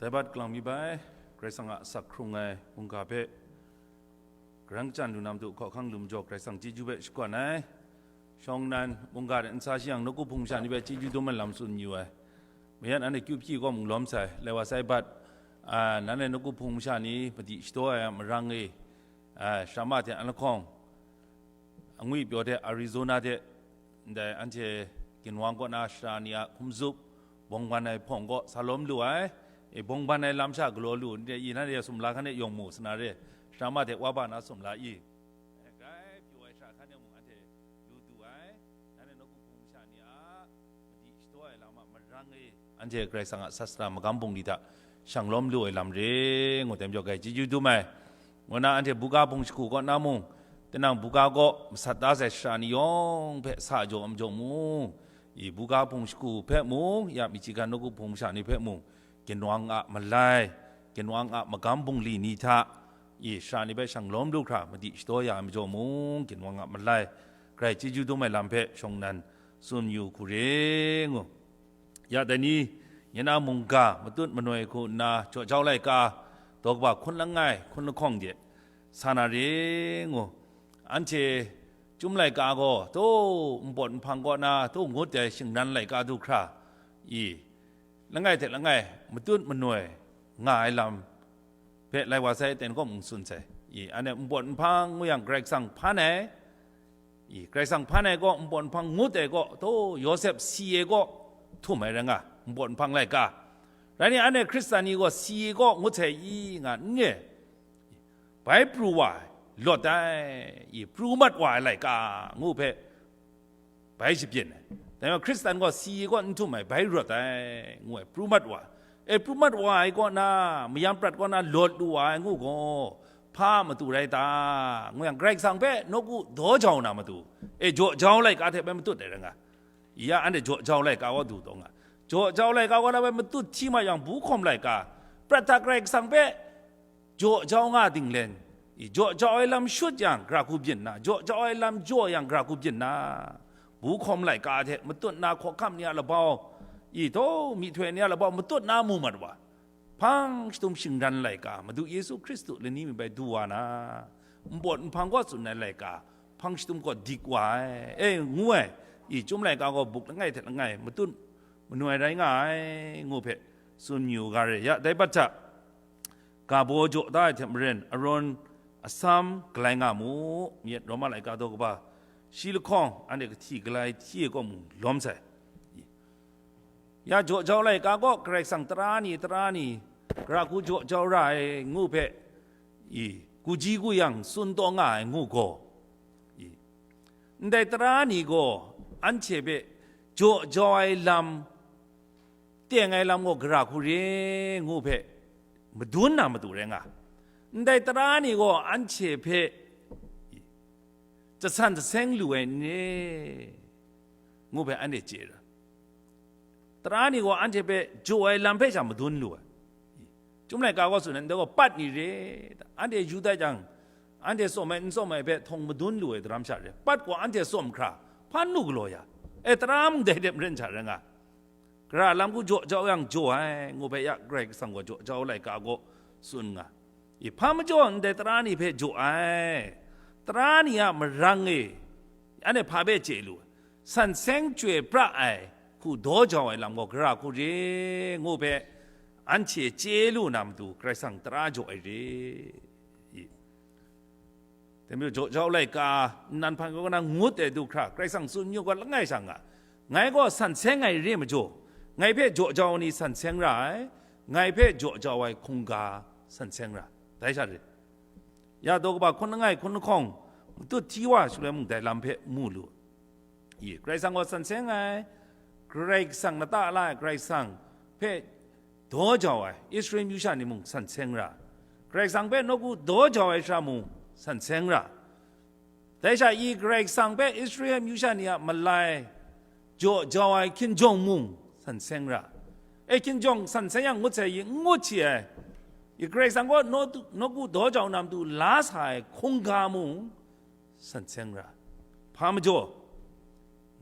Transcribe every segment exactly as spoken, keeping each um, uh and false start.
Dai bat kalang mi bai, Karai Kasang a asak hkrung ai mungga hpe, karang chyan lu na matu hkawhkang lu majaw Karai Kasang chyeju hpe shakawn ai. Shawng nnan mungga de nsa shayang nawku hpung masha ni hpe chyeju dum ai lam tsun yu ai. Mayan anhte kyu hpyi kaw mung lawm sai, lai wa sai bat, a, nan e nawku hpung masha ni madi shadaw ai a marang e, a, Sharama hte an lahkawng, angwi pyaw hte Arizona hte, ndai anhte ginwang kaw na sara ni a hkum zup, bawng ban ai hpawng kaw sa lawm lu ai. E, bawng ban ai lam sha galaw lu, ndai i, nanhte sumla hkan e yawng mu, sa na re, Sharama hte wa ba na sumla i. Grai pyaw ai sara hkan e mung anhte lu du ai, nanhte nawku hpung masha ni a madi shadaw ai lam a marang e, anhte Karai Kasang a sasana magam bungli hta shang lawm lu ai lam re, ngu dai majaw grai chyeju dum ai. Ngu na anhte buga hpung shagu kaw na mung, tinang buga kaw masat da sai sara ni yawng hpe sa jaw ai majaw mung, i buga hpung shagu hpe mung, ya myi chyegan nawku hpung masha ni hpe mung, ginwang a malai, ginwang a magam bungli ni hta, i sara ni hpe shang lawm lu hkra madi shadaw ya ai majaw mung, ginwang a malai, grai chyeju dum ai lam hpe shawng nnan tsun yu hku re ngu. Ya dai ni, nye na mungga matut manoi hku nna jaw jau laika, daw kaba hkun langai, hkun lahkawng de sa na re ngu. Anhte chyum laika gaw, taw npawt nhpang kaw na, taw ngut ai shingran laika du hkra, i, langai hte langai matut manoi nga ai lam hpe lai wa sai ten kaw mung tsun sai. I, anhte npawt nhpang ngu yang Karai Kasang hpan ai, i, Karai Kasang hpan ai gaw npawt nhpang ngut ai gaw, taw Yawsep si ai gaw htum ai rai nga, npawt nhpang laika. Rai ni, anhte Hkristan ni gaw si ai gaw ngut sai i nga n re. Bai pru wa ai, lawt ai, i, pru mat wa ai laika ngu hpe bai shabyin ai. Dai majaw Hkristan gaw si ai kaw n htum ai, bai rawt ai, ngu ai, pru mat wa ai. E, pru mat wa ai kaw na, mayam prat kaw na lawt lu wa ai ngu gaw, hpa matu rai ta? Ngu yang, Karai Kasang hpe nawku daw jau na matu, e, jaw jau laika hte bai matut ai rai nga. Ya, anhte jaw jau laika kaw du taw nga. Jaw jau laika kaw na bai matut hti ma yang, bu hkawm laika, prat hta Karai Kasang hpe jaw jau nga dinglen, i, jaw jau ai lam shut yang, gara hku byin na, jaw jau ai lam jaw yang, gara hku byin na, bu hkawm laika hte matut na, hkawhkam ni a labau, i, taw myihtoi ni a labau matut na mu mat wa, hpang shadum shingran laika, Madu Yesu Hkristu lani mi bai du wa na, npawt nhpang kaw tsun ai laika, hpang shadum kaw dik wa ai, e, ngu ai, i, chyum laika gaw buk langai hte langai matut manoi rai nga ai, ngu hpe tsun yu ga re. Ya, dai bat hta, ga baw jaw da ai hte maren, Aron asam galai nga mu, myit Roma laika daw kaba, shi lahkawng, anhte kahti galai hti ai kaw mung lawm sai. Ya, jaw jau laika gaw Karai Kasang tara ni, tara ni, gara hku jaw jau ra ai ngu hpe, i, kuji kuyang tsun taw nga ai ngu gaw, i, ndai tara ni gaw anhte hpe jaw jau ai lam, teng ai lam gaw gara hku re ngu hpe madun na matu rai nga. Ndai tara ni gaw anhte hpe jasan jaseng lu ai n re ngu hpe anhte chye ra. Tara ni gaw anhte hpe jaw ai lam hpe sha madun lu ai. Chyum laika gaw tsun ai, ndai gaw pat ni re, anhte yu dat jang, anhte tsawm ai n tsawm ai hpe htawng madun lu ai daram sha re, pat gaw anhte tsawm hkra, hpan lu galaw ya, e, tara mung dai hte maren sha rai nga. Gara lam hku jaw jau yang jaw ai, ngu hpe ya Karai Kasang gaw jaw jau laika gaw tsun nga. I, hpa majaw ndai tara ni hpe jaw ai, tara ni a marang e, anhte hpa hpe chye lu ai, san seng chyoi pra ai hku daw jau ai lam gaw gara hku re, ngu hpe anhte chye lu na matu, Karai Kasang tara jaw ai re. I, Dai majaw jaw jau laika, nnan hpan kaw na ngut ai du hkra, Karai Kasang tsun yu gaw langai sha nga, ngai gaw san seng ai re majaw, ngai hpe jaw jau ai ni san seng ra ai, ngai hpe jaw jau ai hkungga san seng ra, dai sha re. Ya daw kaba hkun langai hkun lahkawng, matut hti wa shaloi mung dai lam hpe mu lu. I, Karai Kasang gaw san seng ai, Karai Kasang lata la ai Karai Kasang hpe daw jau ai Israel myu sha ni mung san seng ra, Karai Kasang hpe nawku daw jau ai sha mung san seng ra. Dai sha i Karai Kasang hpe Israel myu sha ni a malai jaw jau ai hkinjawng mung san seng ra. E, hkinjawng san seng yang ngut sai i, n ngut shi ai. I Karai Kasang gaw nawku, nawku daw jau na matu la sa ai hkungga mung san seng ra. Hpa majaw,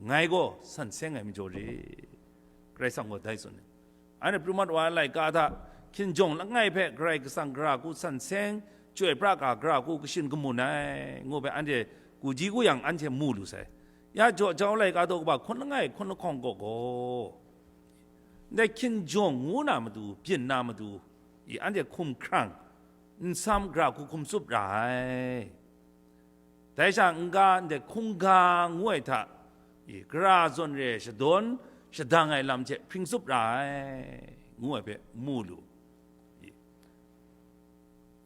ngai gaw san seng ai majaw re. Karai Kasang gaw dai tsun ai. Anhte pru mat wa ai laika hta, Hkinjawng langai hpe Karai Kasang gara hku san seng, chyoi pra ga gara hku kashin kamun ai, ngu hpe anhte ku ji ku yang anhte mu lu sai. Ya jaw jau laika daw kaba hkun langai hkun lahkawng kaw gaw, ndai hkinjawng ngu na matu, byin na matu, i anhte hkum hkrang, nsam gara hku hkum tsup ra ai. Dai sha n-ga ndai hkungga ngu ai hta, i, gara zawn re shadawn shadang ai lam hte hpring tsup ra ai, ngu ai hpe mu lu. I,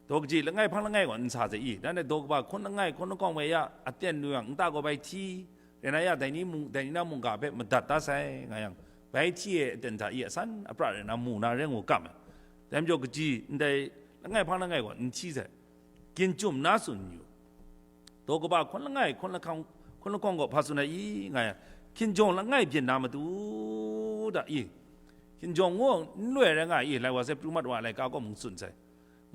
daw kaji langai hpang langai gaw n sa sai i, dan e daw kaba hkun langai hkun lahkawng ai ya, aten lu yang nta gaw bai hti, rai na ya, dai ni mung, dai ni na mungga hpe madat da sai, nga yang, bai hti e aten hta i asan apra rai na mu na rai ngu kam ai. Dai majaw kaji ndai langai hpang langai gaw n hti sai. Ginjum na tsun yu. Daw kaba hkun langai, hkun lahkawng, hkun lahkawng gaw hpa tsun ai i, nga yang, hkinjawng langai byin na matu da i. Hkinjawng ngu n loi rai nga i, lai wa sai pru mat wa ai laika gaw mung tsun sai.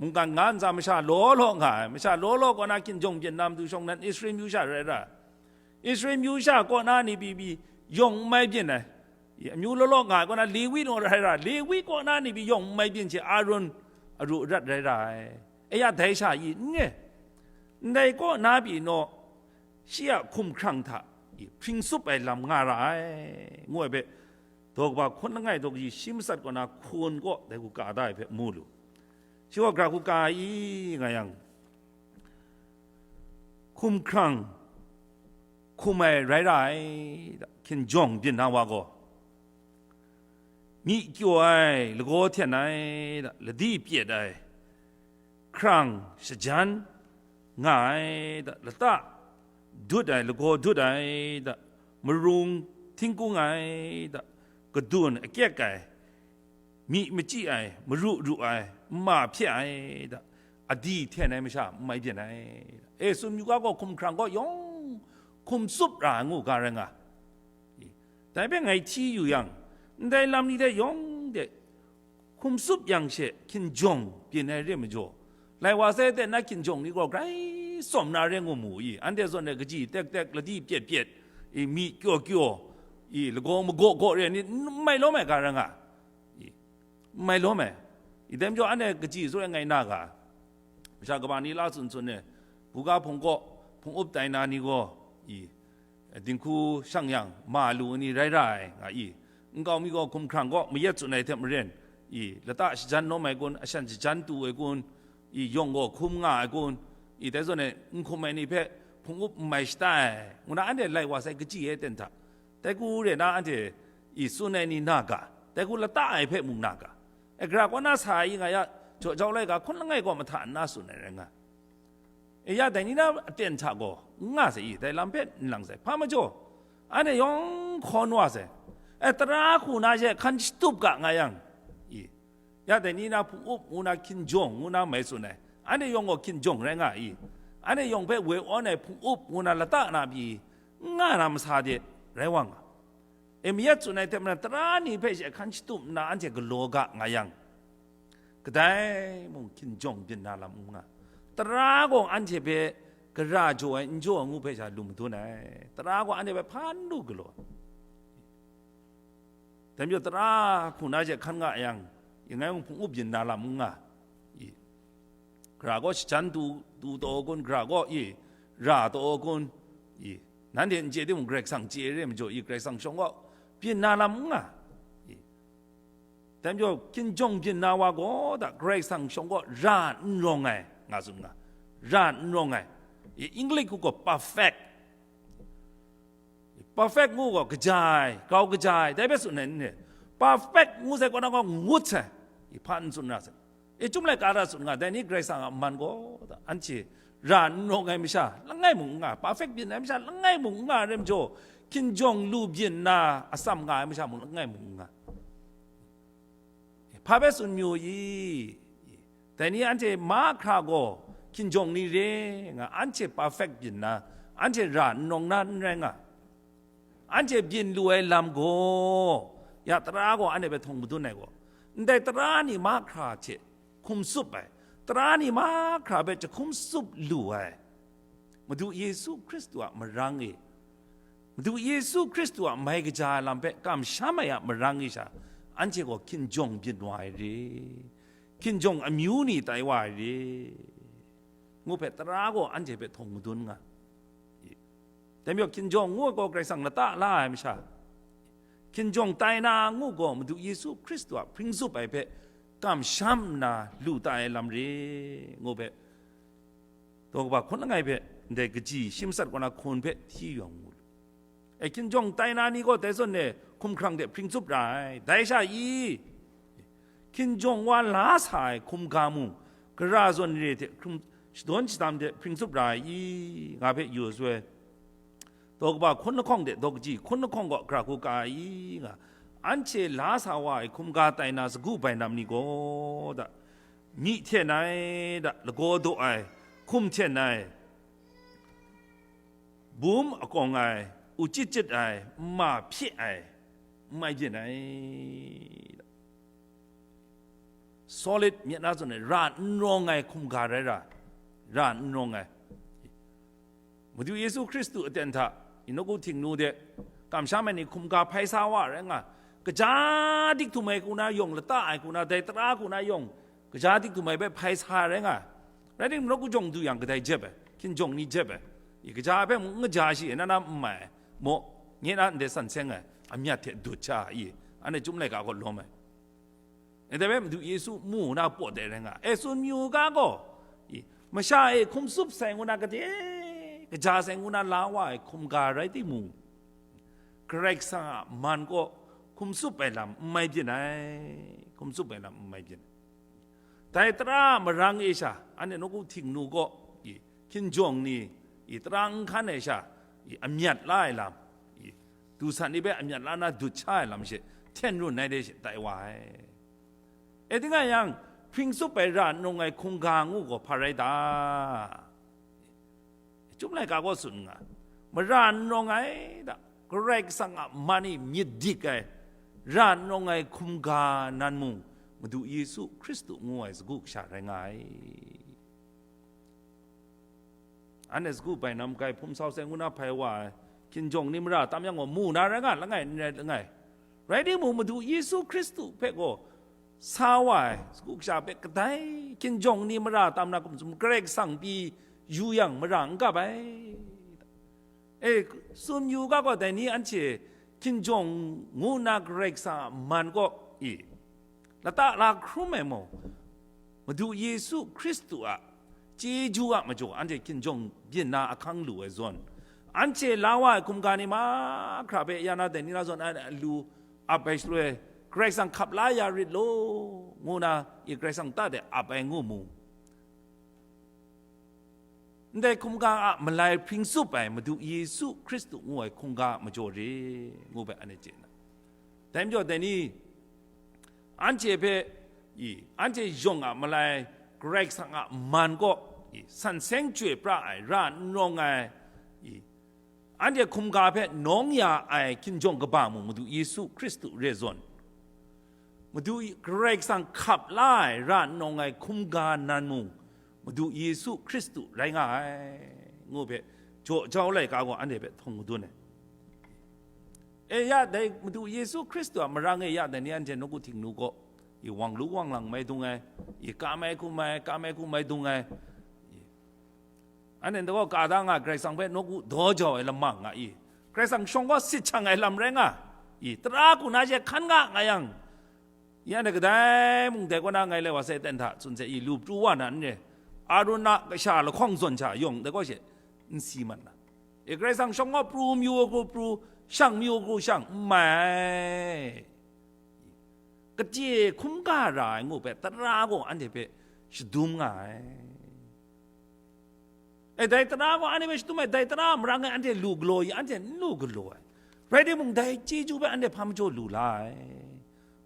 Mungkan nga ntsa masha law law nga ai, masha law law kaw na hkinjawng byin na matu shawng nan Israel myu sha rai ra. Israel myu sha kaw na ni pyi pyi yawng n mai byin ai. Amyu law law nga ai kaw na Lewi naw rai ra, Lewi kaw na ni pyi yawng n mai byin hte Aaron aru arat rai ra ai. E ya dai sha i n re. Ndai kaw na pyi naw, shi a hkum hkrang hta i hpring tsup ai lam nga ra ai, ngu ai hpe, daw kaba hkun langai daw kaji shi matsat kaw na hkun kaw dai hku ka da ai hpe mu lu. Shi gaw gara hku ka ai i, nga yang, hkum hkrang hkum ai rai ra ai, hkinjawng byin na wa gaw, myi kyaw ai, lagaw hten ai, ladi pyet ai, hkrang shajan nga ai, lata dut ai, lagaw dut ai, marung htingkung ai, kadun akyek ai, myi machyi ai, maru ru ai, nma hpye ai, adi hten ai masha n mai byin ai. E, tsun yu ga gaw hkum hkrang gaw yawng hkum tsup ra ai ngu ga rai nga. Dai hpe ngai hti yu yang, ndai lam ni hte yawng de hkum tsup yang she hkinjawng byin ai re majaw, lai wa sai de na hkinjawng ni gaw grai tsawm na re ngu mu i, anhte zawn e kaji tek tek, ladi pyet pyet, i, myi kyaw kyaw, i, lagaw magaw gaw re ni n mai lawm ai ga rai nga. I, n mai lawm ai. I, dai majaw anhte kaji sut ai ngai na ga, masha kaba ni la tsun tsun e, buga hpung kaw hpung up tai na ni gaw, i, dinghku shang yang ma lu ai ni rai ra ai, nga i. Nkau mi gaw hkum hkrang kaw mayat tsun ai hte maren, i, lata shajan lawm ai kun, ashan shajan tu ai kun, i, yawng gaw hkum nga ai kun, i, dai zawn e n hkum ai ni hpe hpung up n mai shata ai, ngu na anhte lai wa sai kaji e ten hta, dai hku re na anhte i tsun ai ni na ga, dai hku lata ai hpe mung na ga, e, gara kaw na sa ai i nga ya, jaw jau laika hkun langai gaw mahta nna tsun ai rai nga. E ya, dai ni na aten hta gaw n nga sai i, dai lam hpe n lang sai. Hpa majaw, anhte yawng hkawn wa sai. E, tara hku na she hkan shatup ga nga yang, i, ya, dai ni na hpung up ngu na hkinjawng ngu na mai tsun ai. Anhte yawng gaw hkinjawng rai nga i, anhte yawng hpe woi awn ai hpung up ngu na lata na pyi n nga na masa de rai wa nga. E, mayat tsun ai hte maren tara ni hpe she hkan shatup nna anhte galaw ga nga yang, kadai mung hkinjawng byin na lam n nga. Tara gaw anhte hpe gara jaw ai n jaw ai ngu hpe sha lu madun ai. Tara gaw anhte hpe hpan lu galaw. Dai majaw tara hku na she hkan nga yang, i, ngai mung hpung up byin na lam n nga. I, gara gaw shajan tu, tu taw kun, gara gaw, i, ra taw kun, i, nanhte n chye timung, Karai Kasang chye re majaw, i, Karai Kasang shawng gaw byin na lam n nga. I, dai majaw, hkinjawng byin na wa gaw da, Karai Kasang shawng gaw ra n rawng ai, nga tsun nga, ra n rawng ai. I, English hku gaw perfect. Perfect ngu gaw kaja ai, grau kaja ai, dai hpe tsun ai n re. Perfect ngu sai kaw na gaw ngut sai, i, hpa n tsun ra sai. E, chyum laika ra tsun nga, dai ni Karai Kasang a man gaw, da, anhte ra n rawng ai masha langai mung n nga, perfect byin ai masha langai mung n nga, rai majaw, hkinjawng lu byin nna atsam nga ai masha mung langai mung n nga. Hpa hpe tsun mayu i? Dai ni anhte mahkra gaw hkinjawng ni re nga, anhte perfect byin na, anhte ra n rawng na n rai nga. Anhte byin lu ai lam gaw, ya tara gaw anhte hpe htawng madun ai gaw, ndai tara ni mahkra hte hkum tsup ai, tara ni mahkra hpe jahkum tsup lu ai, Madu Yesu Hkristu a marang e, Madu Yesu Hkristu a mai kaja ai lam hpe kamsham ai a marang e sha, anhte gaw hkinjawng byin wa ai re. hkinjawng amyu ni tai wa ai re, ngu hpe tara gaw anhte hpe htawng madun nga. Dai majaw hkinjawng ngu ai gaw Karai Kasang lata la ai masha, hkinjawng tai na ngu gaw Madu Yesu Hkristu a hpring zup ai hpe kamsham nna lu tai ai lam re, ngu hpe daw kaba hkun langai hpe ndai kaji shi matsat kaw na hkun hpe hti yawng mu lu. E, hkinjawng tai na ni gaw dai zawn e hkumhkrang de hpring tsup ra ai. Dai sha i, hkinjawng wa la sa ai hkumga mung, gara zawn re hte hkrum, shadawn shadam de hpring tsup ra ai i, nga hpe yu ai shaloi, daw kaba hkun lahkawng de daw kaji hkun lahkawng gaw gara hku ka ai i, nga, anhte la sa wa ai hkumga tai na sagu bainam ni gaw da, myi hten ai da, lagaw daw ai, hkum hten ai, bum akawng ai, uchyit chyit ai, nma hpye ai, n mai byin ai. Solid myit na zawn e, ra n rawng ai hkumga rai ra, ra n rawng ai. Madu Yesu Hkristu aten hta, i nawku htingnu de, kamsham ai ni hkumga hpai sa wa rai nga, kaja dik htum ai hku na yawng, lata ai hku na, dai tara hku na yawng, kaja dik htum ai hpe hpai sa rai nga. Rai timung, nawku jawng du yang kadai jep ai, hkinjawng ni jep ai, i kaja ai hpe mung n kaja shi, na na n mai ai, maw, nye na ndai san seng ai, amyat hte dut sha i, anhte Chyum laika gaw lawm ai. Ndai hpe Madu Yesu mu na pawt ai rai nga. E, tsun yu ga gaw, i, masha e hkum tsup sai ngu na gade, kaja sai ngu na la wa ai hkumga rai timung, Karai Kasang a man kaw hkum tsup ai lam n mai byin ai, hkum tsup ai lam n mai byin ai. Dai tara marang e sha, anhte nawku htingnu gaw, i, hkinjawng ni, i, tara n hkan ai sha, i, amyat la ai lam, i, du san ni hpe amyat la na dut sha ai lam she, hten run ai de she tai wa ai. E, ting a yang, hpring tsup ai ra n rawng ai hkungga ngu gaw hpa rai ta? Chyum laika gaw tsun nga, mara n rawng ai da, Karai Kasang a man e myit dik ai, ra n rawng ai hkungga nan mung, Madu Yesu Hkristu ngu ai sagu kasha rai nga ai. Anhte sagu bainam kai hpung sau sai ngu na hpai wa ai, hkinjawng ni mara tam yang gaw mu na rai nga, langai n rai langai. Rai timung, Madu Yesu Hkristu hpe gaw sa wa ai, sagu kasha hpe kadai hkinjawng ni mara tam na hkum tsun, Karai Kasang pyi yu yang mara n kap ai. E, tsun yu ga gaw, dai ni anhte hkinjawng ngu nna Karai Kasang a man kaw i, lata la hkrum ai mung, Madu Yesu Hkristu a chyeju a majaw anhte hkinjawng byin na ahkang lu ai zawn, anhte la wa ai hkungga ni mahkra hpe ya na dai ni na zawn a lu ap ai shaloi, Karai Kasang hkap la ya rit law, ngu na i Karai Kasang ta de ap ai ngu mu. Ndai hkungga a malai hpring tsup ai Madu Yesu Hkristu ngu ai hkungga a majaw re, ngu bai anhte chye na. Dai majaw, dai ni, anhte hpe, i, anhte yawng a malai Karai Kasang a man kaw, i, san seng chyoi pra ai, ra n rawng ai, i, anhte hkungga hpe nawng ya ai hkinjawng kaba mung Madu Yesu Hkristu re zawn, Madu Karai Kasang hkap la ai, ra n rawng ai hkungga nan mung, Madu Yesu Hkristu rai nga ai, ngu hpe, jaw jau laika gaw anhte hpe htawng madun ai. E ya, dai Madu Yesu Hkristu a marang e ya, dai ni anhte nawku htingnu gaw, i wang lu wang lang mai dung ai, i ka mai hkum ai, ka mai hkum ai dung ai, i anhte gaw ka da nga, Karai Kasang hpe nawku daw jau ai lam nga i, Karai Kasang shawng gaw sit shang ai lam rai nga i, tara hku na she hkan nga nga yang, ya, anhte kadai mung dai kaw na ngai lai wa sai ten hta tsun se i, lu pru wa na n re, Arun a kasha lahkawng zawn sha yawng dai kaw she n si mat na. E, Karai Kasang shawng gaw pru mayu ai hku pru, shang mayu ai hku shang, n mai ai. Kachye hkungga ra ai ngu hpe tara gaw anhte hpe shadum nga ai. E, dai tara gaw anhte hpe shadum ai, dai tara a marang e anhte lu galaw i, anhte n lu galaw ai. Rai timung, dai chyeju hpe anhte hpa majaw lu la ai?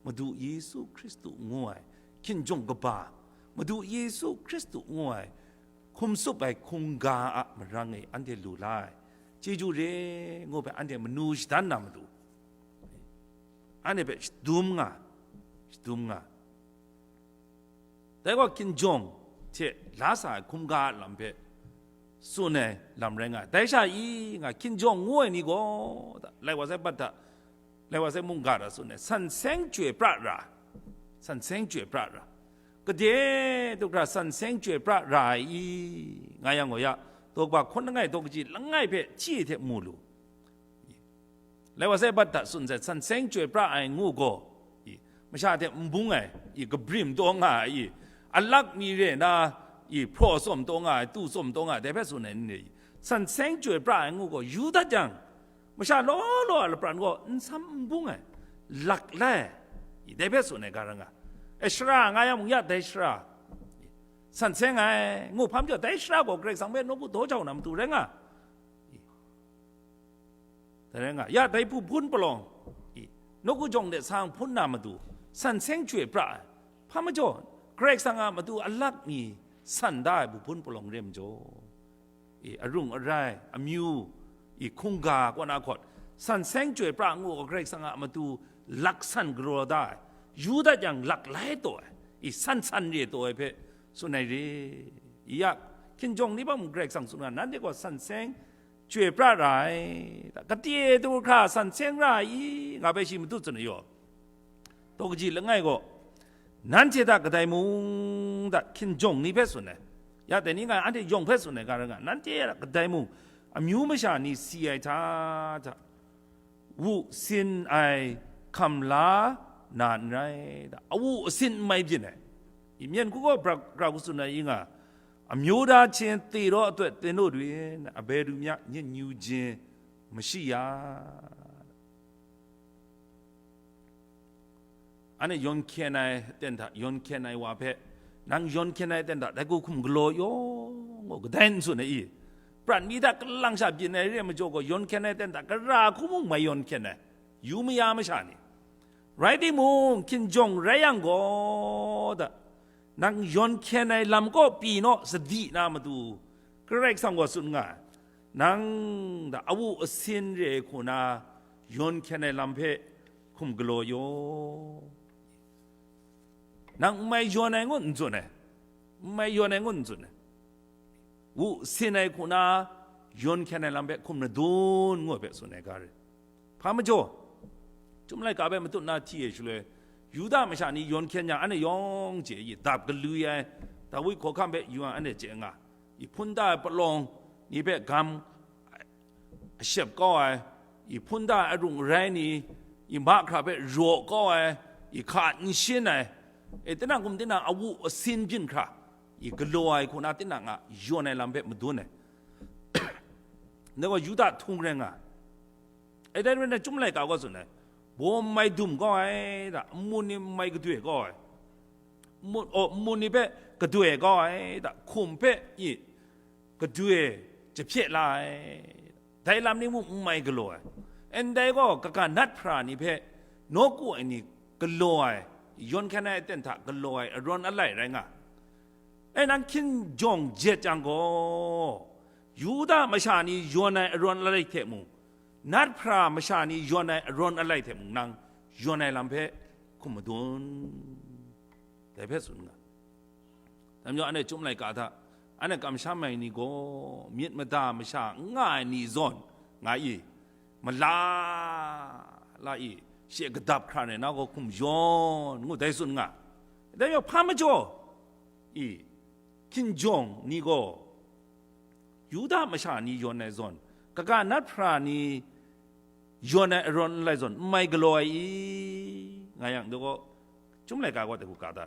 Madu Yesu Hkristu ngu ai hkinjawng kaba, Madu Yesu Hkristu ngu ai hkum tsup ai hkungga a marang e anhte lu la ai. Chyeju re, ngu hpe anhte manu shadan na matu, anhte hpe shadum nga, shadum nga. Dai gaw hkinjawng hte la sa ai hkungga a lam hpe tsun ai lam rai nga ai. Dai sha i nga, hkinjawng ngu ai ni gaw, da, lai wa sai bat hta, lai wa sai mungga hta tsun ai, san seng chyoi pra ra, san seng chyoi pra ra, Gade du hkra san seng chyoi pra ra ai i, nga yang gaw ya, daw kaba hkun langai daw kaji langai hpe hti hte mu lu. Lai wa sai, bat hta tsun sai, san seng chyoi pra ai ngu gaw, i, masha hte n bung ai, i, kabrim taw nga ai, i, alak mi re na, i, hpraw tsawm taw nga ai, tu tsawm taw nga ai, dai hpe tsun ai ni re i, san seng chyoi pra ai ngu gaw yu dat yang, masha law law a lapran gaw n sam n bung ai, lak lai ai, i, dai hpe tsun ai ga rai nga. E, sara nga yang mung ya dai sara, i, san seng ai ngu hpa majaw, dai sara gaw Karai Kasang hpe nawku daw jau na matu rai nga. Dai rai nga, ya dai bu hpun palawng, i, nawku jawng de sang hpun na matu, san seng chyoi pra ai, hpa majaw, Karai Kasang a matu alak mi san da ai bu hpun palawng re majaw, i, arung arai, amyu, i, hkungga kaw na hkawt, san seng chyoi pra ngu ai Karai Kasang a matu laksan galaw da ai, yu dat yang lak lai taw ai, i, san san re taw ai hpe tsun ai re. I ya, hkinjawng ni bang Karai Kasang tsun nga, nanhte gaw san seng chyoi pra ra ai, gade du hkra san seng ra ai i, nga bai shi matut tsun ai yaw. Daw kaji langai gaw, nanhte hta kadai mung hta hkinjawng ni hpe tsun ai, ya dai ni nga anhte yawng hpe tsun ai ga rai nga, nanhte hta kadai mung amyu masha ni si ai hta hta, wu sin ai hkam la na n rai, awu asin n mai byin ai. I myen hku gaw brak, brak hku tsun ai i nga, amyu da hte te raw atawt ten daw dwi, abai du mya nyit nyu jin mashi ya. Anhte yawn hkyen ai aten hta yawn hkyen ai wa hpe, nang yawn hkyen ai aten hta dai hku hkum galaw yawng gaw kadai n tsun ai i? Prat mi hta kalang sha byin ai re ai majaw gaw, yawn hkyen ai aten hta gara hku mung mai yawn hkyen ai, yu maya masha ni. Rai timung, hkinjawng rai yang gaw da, nang yawn hkyen ai lam kaw pyi naw, sadi na matu, Karai Kasang gaw tsun nga ai, nang da awu asin re ai hku na yawn hkyen ai lam hpe hkum galaw yaw. Nang n mai yawn ai ngut n tsun ai, n mai yawn ai ngut n tsun ai, wu sin ai hku na yawn hkyen ai lam hpe hkum madun ngu ai hpe tsun ai ga re. Hpa majaw, Chyum laika hpe matut na hti e shaloi, Yuda masha ni yawn hkyen yang, anhte yawng chye i, dap galwi ai, Dawi hkawhkam hpe yu yang anhte chye nga, i, hpun da ai palawng ni hpe gam ashep kau ai, i, hpun da ai arung arai ni, i, mahkra hpe raw kau ai, i, hka n shin ai, e, tinang hkum tinang awu asin byin hkra, i, galaw ai hku na tinang a yawn ai lam hpe madun ai. Dai gaw Yuda htung rai nga ai. E, dai rai nna, Chyum laika gaw tsun ai, baw n mai dum kau ai da, nmun ni n mai gadoi kau ai, nmun, oh, nmun ni hpe gadoi kau ai da, hkum hpe i gadoi jahpye la ai, dai lam ni mung n mai galaw ai. Ndai gaw kaga nat hpra ni hpe nawku ai ni galaw ai, yawn hkyen ai aten hta galaw ai arawn alai rai nga ai. E, nang hkinjawng jet yang gaw, Yuda masha ni yawn ai arawn alai hte mung, nat hpra masha ni yawn ai arawn alai hte mung, nang yawn ai lam hpe hkum madun, dai hpe tsun nga. Dai majaw, anhte Chyum laika hta, anhte kamsham ai ni gaw, myit mada masha n nga ai ni zawn nga i, mala la i, she gadap hkra nna hkum yawn ngu dai tsun nga. Dai majaw, hpa majaw i, hkinjawng ni gaw, Yuda masha ni yawn ai zawn, kaga nat hpra ni yawn ai arawn alai zawn, n mai galaw ai i, nga yang, dai gaw, Chyum laika gaw dai hku ga da,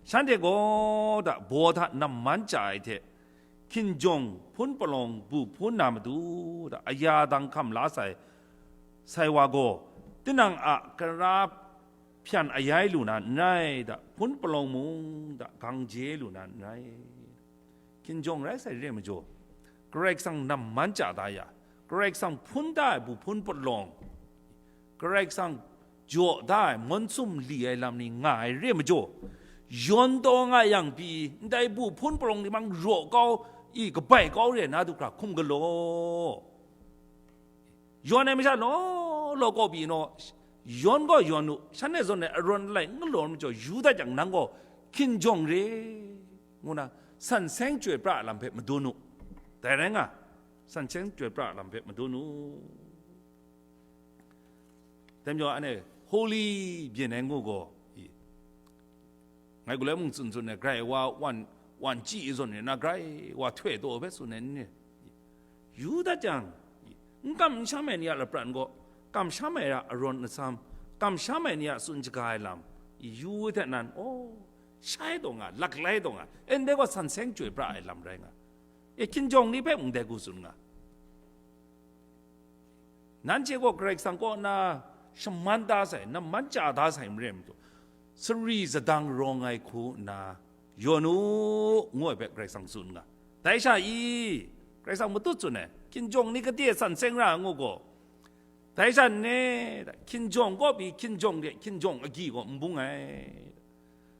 shanhte gaw da baw hta namman chya ai hte, hkinjawng hpun palawng bu hpun na matu da aya dang hkam la sai, sai wa gaw, tinang a kara hpyan ayai lu na n rai da, hpun palawng mung da gang je lu na n rai. Hkinjawng rai sai re ai majaw, Karai Kasang namman chya da ya, Karai Kasang hpun da ai bu hpun palawng, Karai Kasang jaw da ai mawn sum li ai lam ni nga ai re ai majaw, yawn taw nga yang pyi, ndai bu hpun palawng ni mang raw kau i, kabai kau re na du hkra hkum galaw. Yawn ai masha law law kaw pyi naw, yawn gaw yawn u, shanhte zawn ai arawn alai n galaw ai majaw, yu dat yang nang gaw hkinjawng re, ngu na, san seng chyoi pra ai lam hpe madun u. Dai rai nga, san seng chyoi pra ai lam hpe madun u. Dai majaw, anhte holy byin ai ngu gaw, i, Ngai galoi mung tsun tsun ai, grai wa wan, wan chyi zawn rai na, grai wa htoi taw hpe tsun ai ni? Yu dat jang, n kam n sham ai ni a lapran gaw, kamsham ai a arawn asam, kamsham ai ni a tsun shaga ai lam, yu hte nan, aw, shai taw nga, laklai taw nga, ndai gaw san seng chyoi pra ai lam rai nga. E, hkinjawng ni hpe mung dai hku tsun nga. Nanhte gaw Karai Kasang kaw na shaman da sai, namman chya da sai maren majaw, sari sadang rawng ai hku nna yawn u, ngu ai hpe Karai Kasang tsun nga. Dai sha i, Karai Kasang matut tsun ai, hkinjawng ni kade san seng ra ngu gaw, dai sha nne, hkinjawng kaw pyi hkinjawng de hkinjawng agyi gaw n bung ai.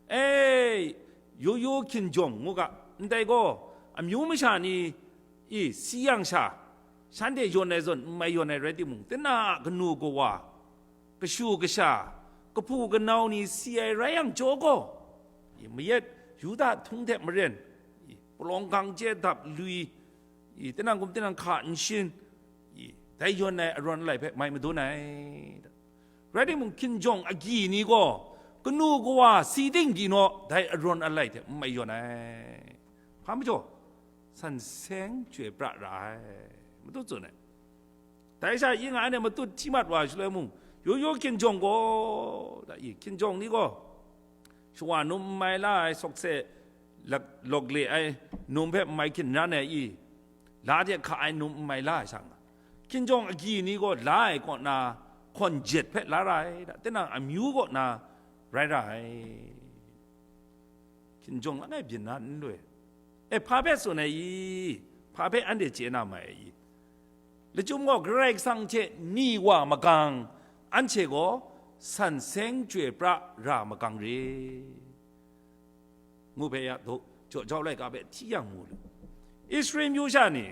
E, yu yu hkinjawng ngu ga, ndai gaw, amyu masha ni i si yang sha, shanhte yawn ai zawn n mai yawn ai rai timung, tinang a kanu kawa, kashu kasha, kahpu kanau ni si ai rai yang jaw gaw, i, mayat Yuda htung hte maren, i, palawng gang chye dap lui, i, tinang kum tinang hka n shin, i, dai yawn ai arawn alai hpe mai madun ai. Rai timung, hkinjawng agyi ni gaw kanu kawa si ting di naw dai arawn alai hte n mai yawn ai. Hpa majaw, san seng chyoi pra ra ai, matut tsun ai. Dai sha, yin nga anhte matut hti mat wa shaloi mung, yu yu hkinjawng gaw, da i, hkinjawng ni gaw, shawa num n mai la ai, sawkse lak-, lawk le ai num hpe n mai hkin ran ai i, la hte hka ai num n mai la ai sha nga, hkinjawng agyi ni gaw la ai kaw na hkawn jet hpe la ra ai, da, tinang amyu kaw na rai ra ai. Hkinjawng langai byin na n loi. E, hpa hpe tsun ai i? Hpa hpe anhte chye na mai ai i? Lachyum gaw Karai Kasang hte ni wa magang, anhte gaw san seng chyoi pra ra magang re, ngu hpe ya, jaw jau laika hpe hti yang mu lu. Israel myu sha ni,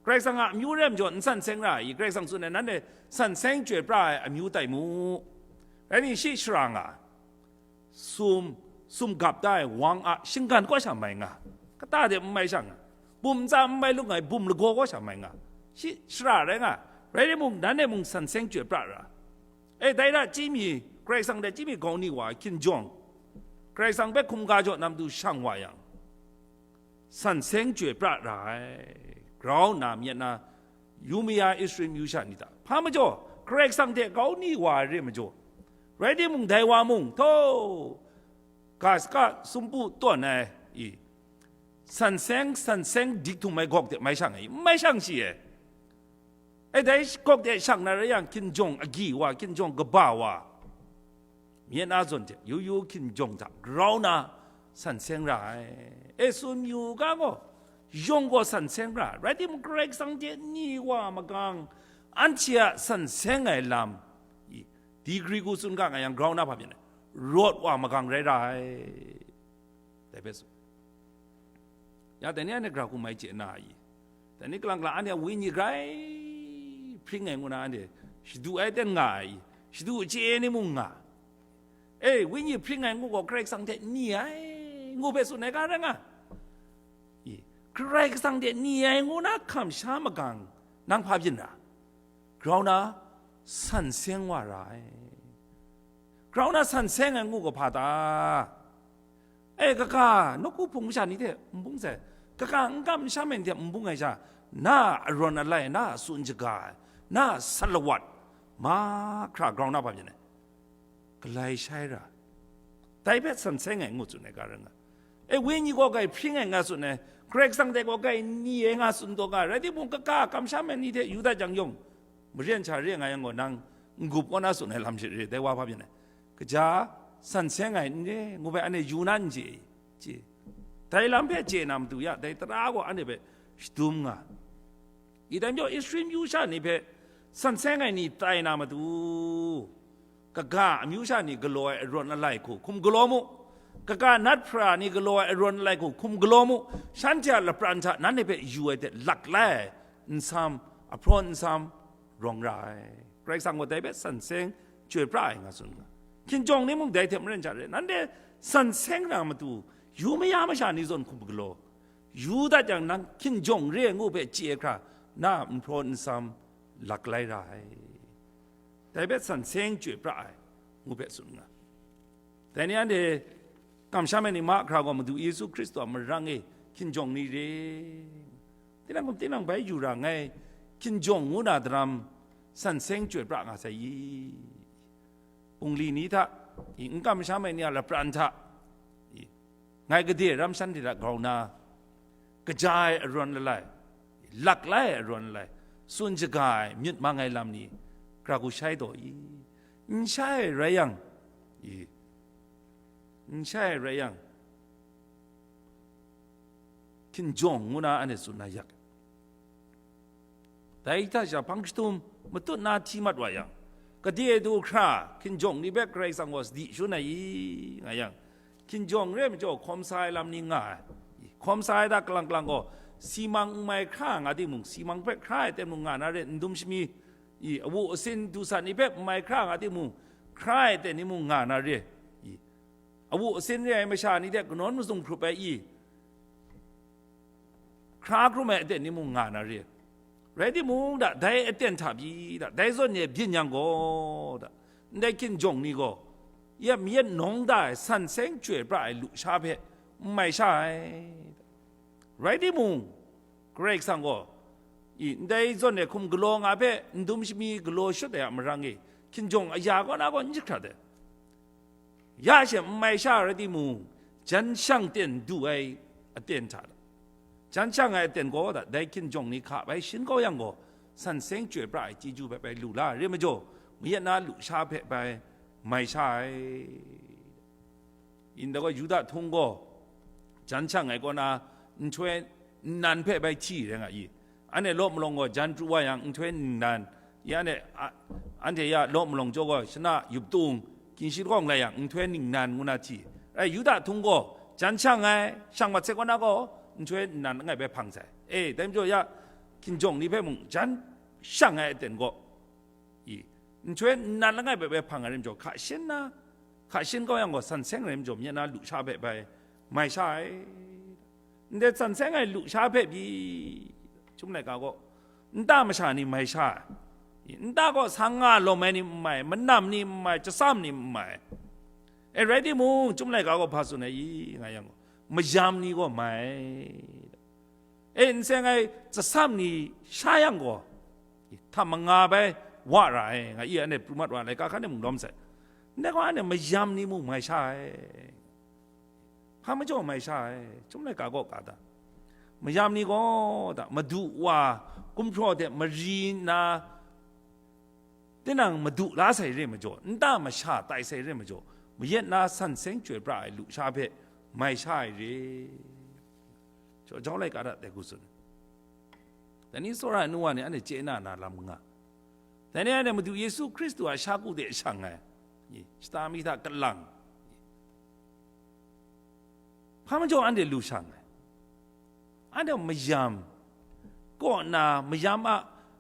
Karai Kasang a amyu rai majaw n san seng ra ai i? Karai Kasang tsun ai, nanhte san seng chyoi pra ai amyu tai mu. Rai ningshi shara nga, sum, sum gap da ai wang a shinggan kaw sha mai nga, kata de n mai sha nga, bum ntsa n mai lup nga ai bum lagaw kaw sha mai nga, shi shara rai nga, rai timung, nanhte mung san seng chyoi pra ra. E, dai hta chyi mi, Karai Kasang hte chyi mi grau ni wa hkinjawng, Karai Kasang hpe hkungga jaw na matu shang wa yang, san seng chyoi pra ra ai, grau nna myit na, yu maya Israel myu sha ni hta, hpa majaw Karai Kasang hte grau ni wa ai re majaw, rai timung, dai wa mung, htaw, ga saka sumpu tawn ai i, san seng, san seng dik htum ai gawk de mai shang ai, n mai shang shi ai. E, dai gawk de shang na rai yang, hkinjawng agyi wa, hkinjawng kaba wa, myit na zawn hte yu yu hkinjawng hta grau na san seng ra ai. E, tsun yu ga gaw, yawng gaw san seng ra ai, rai timung, Karai Kasang hte ni wa magang, anhte a san seng ai lam i, degree hku tsun ga nga yang, grau na hpa byin ai, rawt wa magang rai ra ai. Dai hpe tsun. Ya, dai ni anhte gara hkum mai chye na ai? Dai ni kalang kalang anhte a wenyi grai hpring ai ngu na anhte shadu ai ten nga ai? Shadu chye ai ni mung nga. E, wenyi hpring ai ngu gaw Karai Kasang hte ni ai ngu hpe tsun ai ga rai nga. I, Karai Kasang hte ni ai ngu na hkam sha magang, nang hpa byin ra? Grau na san seng wa ra ai. Grau na san seng ai ngu ga hpa ta? E, kaga, nawku hpung masha ni hte n bung sai, kaga, n kam n sham ai ni hte n bung ai sha, na a arawn alai, na a tsun shaga ai, na a salawat, mahkra grau na hpa byin ai? Galai shai ra. Dai hpe san seng ai ngu tsun ai ga rai nga. E, wenyi gaw grai hpring ai nga tsun ai, Karai Kasang hte gaw grai ni ai nga tsun taw ga, rai timung, kaga, kamsham ai ni hte yu dat jang yawng, maren sha re nga yang gaw, nang n-gup kaw na tsun ai lam she re, dai wa hpa byin ai? Kaja, san seng ai n re, ngu hpe anhte yu na n chye i? Chye. Dai lam hpe chye na matu ya, dai tara gaw anhte hpe shadum nga. I dai majaw, Israel myu sha ni hpe san seng ai ni tai na matu, kaga amyu sha ni galaw ai arawn alai hku hkum galaw mu, kaga nat hpra ni galaw ai arawn alai hku hkum galaw mu, shanhte a lapran hta nanhte hpe yu ai hte lak lai ai nsam, ahprawn nsam rawng ra ai. Karai Kasang gaw dai hpe san seng chyoi pra ai nga tsun nga. Hkinjawng ni mung dai hte maren sha re, nanhte san seng ra matu, yu maya masha ni zawn hkum galaw, yu dat yang, nang hkinjawng re ngu hpe chye hkra, na a nhpraw nsam lak lai ra ai. Dai hpe san seng chyoi pra ai, ngu hpe tsun nga. Dai ni anhte Kamsham ai ni mahkra gaw Madu Yesu Hkristu a marang e hkinjawng ni re. Tinang kum tinang bai yu ra ngai hkinjawng ngu na daram san seng chyoi pra nga sai i? Bungli ni hta, i, n kamsham ai ni a lapran hta, i, ngai gade ram shanhte hta grau na, kaja ai arawn lalai, lak lai ai arawn lalai, tsun shaga ai myit mang ai lam ni, gara hku shai taw i? N shai ai rai yang, i, n shai ai rai yang, hkinjawng ngu na anhte tsun na yak. Dai hta sha hpang jahtum matut na hti mat wa yang, gade du hkra hkinjawng ni hpe Karai Kasang gaw sadi shangun ai i, nga yang, hkinjawng re ai majaw hkawm sa ai lam ni nga ai. Hkawm sa ai hta kalang kalang gaw, simang n mai hkra nga timung, simang hpe hkra ai aten mung nga na re, n dum shami, i, awu asin du san ni hpe n mai hkra nga timung, hkra ai aten ni mung nga na re, i, awu asin re ai masha ni hte kanawn mazum hkrup ai i, hkra hkrum ai aten ni mung nga na re. Rai timung, da, dai aten hta pyi, da, dai zawn e byin yang gaw, da, ndai hkinjawng ni gaw, ya mayat nawng da ai san seng chyoi pra ai lusha hpe n mai sha ai. Rai timung, Karai Kasang gaw, i, ndai zawn e hkum galaw nga hpe n dum shami galaw shut ai a marang e, hkinjawng aya kaw na gaw n jahkrat ai. Ya she n mai sha rai timung, jan shang ten du ai aten hta, jan shang ai aten gaw da, dai hkinjawng ni hka bai shin kau yang gaw, san seng chyoi pra ai chyeju hpe bai lu la ai re majaw, mayat na lusha hpe bai mai sha ai. Ndai gaw Yuda htung gaw, jan shang ai kaw na nhtoi nnan hpe bai hti rai nga i? Anhte law malawng gaw jan pru wa yang, nhtoi ningnan, ya anhte, a, anhte ya law malawng jaw gaw shana yup tung, ginshi lahkawng lai yang, nhtoi ningnan ngu na hti. Rai, Yuda htung gaw, jan shang ai, shang mat sai kaw na gaw, nhtoi nnan langai bai hpang sai. E, dai majaw ya, hkinjawng ni hpe mung jan shang ai aten gaw, i, nhtoi nnan langai bai bai hpang ai rai majaw, hka shin na, hka shin kau yang gaw, san seng rai majaw, mayat na lusha hpe bai mai sha ai. Ndai san seng ai lusha hpe pyi, Chyum laika gaw, nta masha ni mai sha ai. Nta gaw sang nga lawm ai ni n mai, manam ni n mai, chyasam ni n mai. E, rai timung, Chyum laika gaw hpa tsun ai i, nga yang gaw, mayam ni gaw mai. E, n seng ai chyasam ni sha yang gaw, htam manga bai wa ra ai, nga i, anhte pru mat wa ai, laika hkan e mung lawm sai. Ndai gaw, anhte mayam ni mung mai sha ai. Hpa majaw mai sha ai, Chyum laika gaw ka ta? Mayam ni gaw ta, madu wa gumhpraw de mari nna, tinang madu la sai re majaw, nta masha tai sai re majaw, mayat na san seng chyoi pra ai lusha hpe mai sha ai re. Jau laika hta dai hku tsun. Dai ni tsawra ai nu wa ni anhte chye na na lam nga. Dai ni anhte Madu Yesu Hkristu a shaku de shang ai, shata mi hta kalang, hpa majaw anhte lu shang ai. Anhte mayam kaw na, mayam a,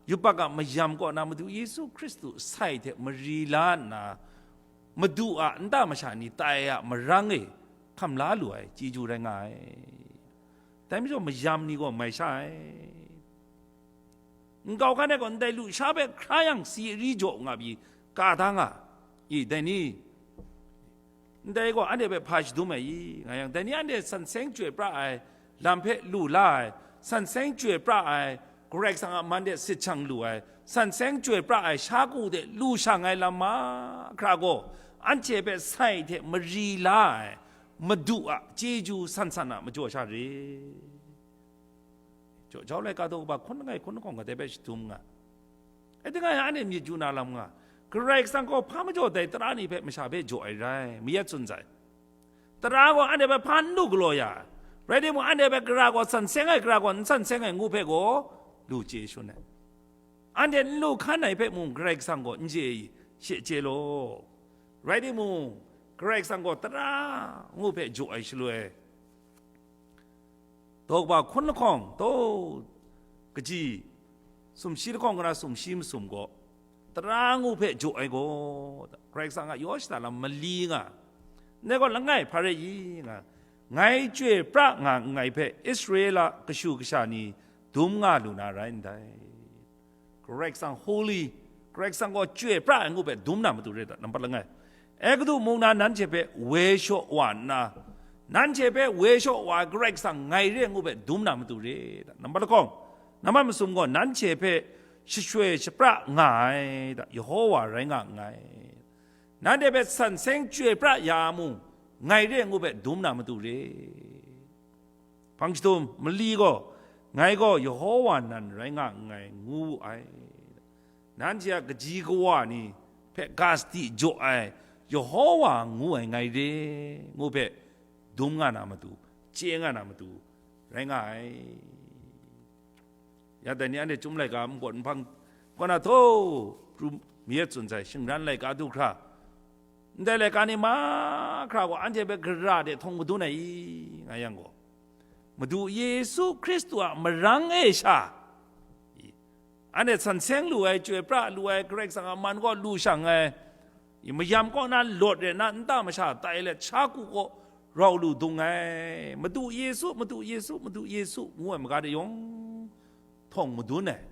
yubak a mayam kaw na Madu Yesu Hkristu sai hte mari la nna, Madu a nta masha ni tai a marang e hkam la lu ai chyeju rai nga ai. Dai majaw mayam ni gaw mai sha ai. Nkau hkan e gaw ndai lusha hpe hkra yang si ari jaw nga pyi ka da nga i, dai ni? Ndai gaw anhte hpe hpa shadum ai i, nga yang, dai ni anhte san seng chyoi pra ai lam hpe lu la ai, san seng chyoi pra ai, Karai Kasang a man de sit shang lu ai, san seng chyoi pra ai shaku de lu shang ai lam mahkra gaw, anhte hpe sai hte mari la ai Madu a chyeju san san a majaw sha re. Jau, Jau laika daw kaba hkun langai hkun lahkawng kadai bai shadum nga. E, tingai anhte myit yu na lam nga. Karai Kasang gaw hpa majaw dai tara ni hpe masha hpe jaw ai rai, mayat tsun sai. Tara gaw anhte hpe hpa n lu galaw ya ai. Rai timung, anhte hpe gara gaw san seng ai, gara gaw n san seng ai ngu hpe gaw lu chye shangun ai. Anhte n lu hkan ai hpe mung Karai Kasang gaw n chye i, she chye law. Rai timung, Karai Kasang gaw tara ngu hpe jaw ai shaloi, daw kaba hkun lahkawng, daw kaji sumshi lahkawng kara sumshi masum gaw, tara ngu hpe jaw ai gaw, Karai Kasang a yaw shada lam mali nga. Ndai gaw langai hpa rai i nga, ngai chyoi pra nga nngai hpe Israela kashu kasha ni dum nga lu na rai ndai. Karai Kasang holy, Karai Kasang gaw chyoi pra ai ngu hpe dum na matu re ta, nampat langai. Egutu mung na nanhte hpe woi shaw wa nna, Nanhte hpe woi shaw wa ai Karai Kasang ngai re ngu hpe dum na matu re. Nambat lahkawng, nambat masum gaw nanhte hpe shashoi shapra nga ai, Yehowa rai nga nngai. Nanhte hpe san seng chyoi pra ya mung, ngai re ngu hpe dum na matu re. Hpang jahtum, mali gaw, ngai gaw Yehowa nan rai nga nngai, ngu wu ai. Nanhte a kaji kawa ni hpe ga sadi jaw ai, Yehowa ngu ai ngai re, ngu hpe dum nga na matu, chye nga na matu, rai nga ai. Ya dai ni anhte Chyum laika npawt nhpang kaw na htaw pru mayat tsun sai, shingran laika du hkra, ndai laika ni mahkra gaw anhte hpe gara de htawng madun ai i, nga yang gaw, Madu Yesu Hkristu a marang e sha, i, anhte san seng lu ai, chyoi pra lu ai, Karai Kasang a man kaw lu shang ai, i, mayam kaw na lawt re na nta masha tai let sha ku kaw rau lu dung ai, Madu Yesu, Madu Yesu, Madu Yesu, ngu ai maga de yawng htawng madun ai,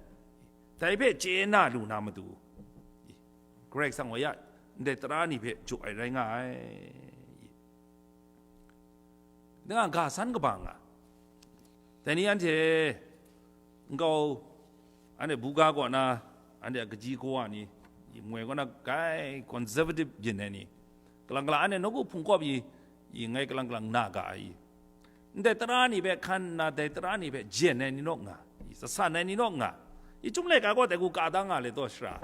dai hpe chye na lu na matu, i, Karai Kasang wa ya ndai tara ni hpe jaw ai rai nga ai. I, nga ga san kaba nga. Dai ni anhte nkau, anhte buga kaw na, anhte a kaji kawa ni, i, moi kaw na gai conservative byin ai ni, kalang kalang anhte nawku hpung kawp i, i, ngai kalang kalang na ga ai i. Ndai tara ni hpe hkan nna, dai tara ni hpe jen ai ni naw nga, i, sasan ai ni naw nga, i, Chyum laika gaw dai hku ka da nga le taw shara,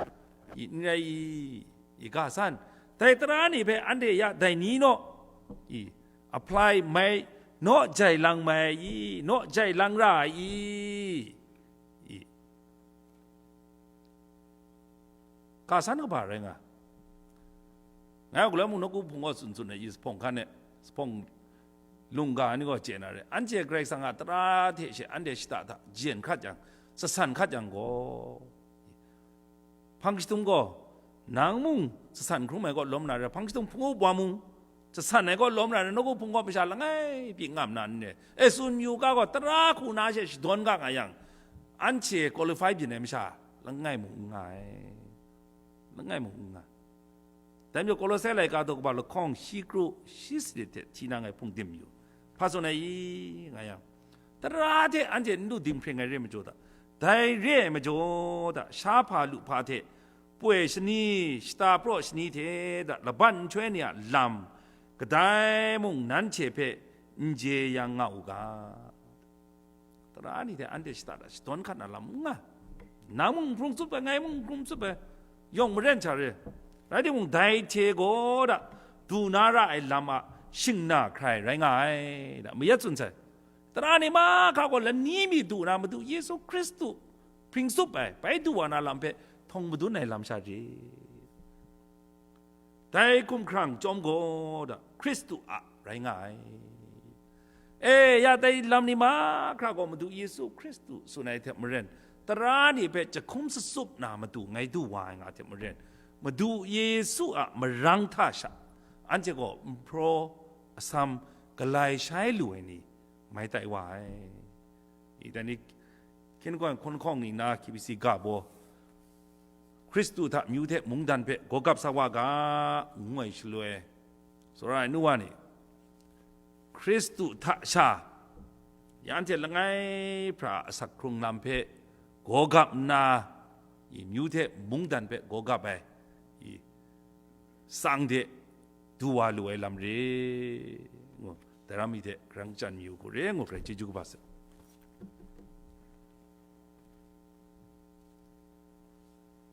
i, n rai i, i, ga san, dai tara ni hpe anhte ya dai ni naw, i, apply mai, naw jai lang mai ai i, naw jai lang ra ai i, i, ga san kaba rai nga. Ngai a galoi mung nawku hpung gaw tsun tsun ai i, zuphpawng hkan e, zuphpawng lungga ni gaw chye na re. Anhte Karai Kasang a tara hte she anhte shata hta jen hkat yang, sasan hkat yang gaw, hpang jahtum gaw, nang mung sasan hkrum ai kaw lawm na re, hpang jahtum hpung up wa mung, sasan ai kaw lawm ra ai, nawku hpung kaw masha langai pyi ngam na n re? E, tsun yu ga gaw, tara hku na she shadawn ga nga yang, anhte qualify byin ai masha langai mung n nga ai, langai mung n nga. Dai majaw, Kolose laika daw kaba lahkawng shi kru shi sanit hte hti na ngai hpung dim yu. Hpa tsun ai i, nga yang, tara hte anhte n lu dinghpring ai re ai majaw hta, dai re ai majaw hta, sha hpa lu hpa hte, poi shani, shata praw shani hte da laban nhtoi ni a lam, kadai mung nanhte hpe n jeyang nga u ga. Tara ni hte anhte shata da shadawn hkat na lam n nga. Nang mung n hkrum tsup ai, ngai mung n hkrum tsup ai, yawng maren hta re. Rai timung, dai hte gaw da du na ra ai lam a shingna hkrai rai nga ai, da mayat tsun sai. Tara ni mahkra gaw lani mi du na Madu Yesu Hkristu hpring tsup ai, bai du wa na lam hpe htawng madun ai lam sha re. Dai hkumhkrang chyawm gaw da Hkristu a rai nga ai. E, ya dai lam ni mahkra gaw Madu Yesu Hkristu tsun ai hte maren, tara ni hpe jahkum sasup na matu ngai du wa ai nga hte maren, Madu Yesu a marang hta sha, anhte gaw nhpraw asam galai shai lu ai ni mai tai wa ai. I, dai ni hkyen hkawng hkawng ni na K B C ga baw, Hkristu hta myu hte mungdan hpe gawgap sa wa ga, ngu ai shaloi, tsawra ai nu wa ni, Hkristu hta sha, ya anhte langai hpra a asak hkrung lam hpe gawgap nna, i, myu hte mungdan hpe gawgap ai, i, tsang de du wa lu ai lam re, ngu, dai ram mi hte grang chyan mi u hku re, ngu, grai chyeju kaba sai.